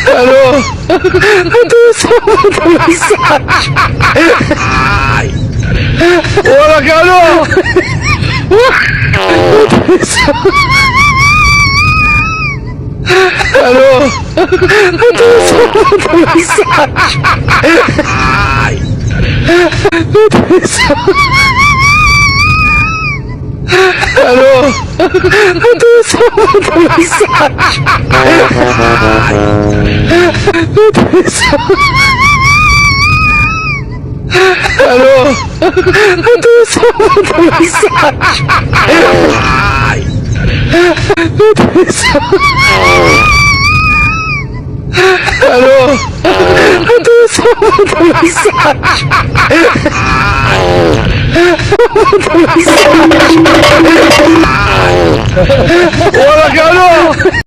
Alô? Eu tô só mandando mensagem. Olá, Carol! Eu tô só... Alô? Eu tô só mandando mensagem. Eu tô só... Alô? Eu tô só mandando mensagem. Eu tô só... Alô? Eu tô só mandando mensagem. Eu tô só... Alô? Eu tô só mandando mensagem. Mandando mensagem. Olá, Carol!